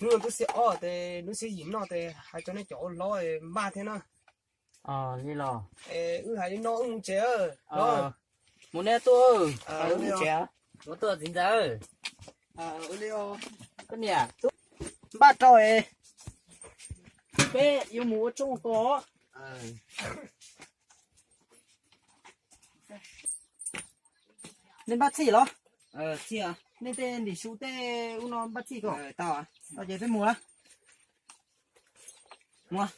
Lub xiab ob tes lub xiab yim noj tes hais rau nej cov ua hlob npaj thiab na. Li los. Wb hais li no wb mus tsev. Mus neb tuaj. Mus tsev. Mus tuaj txiv ntxawm. Koj niam, npaj rau es peb yuav mus ua tsooj ko. Nej npaj txhij los? Nej tej ntim su tej ub no npaj txhij ko. Tau ces peb mus na. Mus.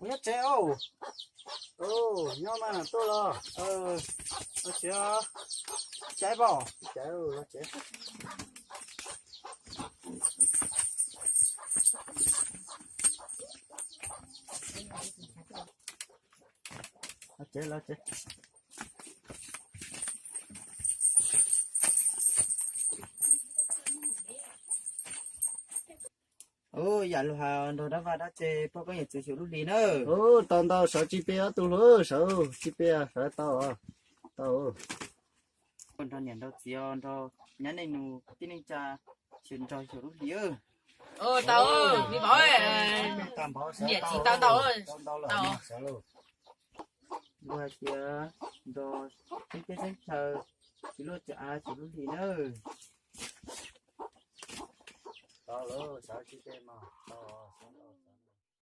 Kuv nyob tsev os. Nyob mas tuaj los. Los tsev, caib pom. Los tsev, los tsev. Ua yam lus hais nrog dab vaj dab tse poj koob yawm txwv xyuam lub hlis na. Tau ntau, sawv tsis pe ob tug hluas, sawv tsis pe, sawv tau, tau. Nrog niam nrog txiv nrog nyab nej nus tib neeg tsa nrog xyuam lub hlis. Tau, niam txiv tau ntau. Ntau lawm, sawv lauj. Luag hais tias nrog xeeb teb xeeb chaw tsis luaj tsis av xyuam lub hlis nawb. Tau lawm, sawv tsis pe mas tau, sawv tau.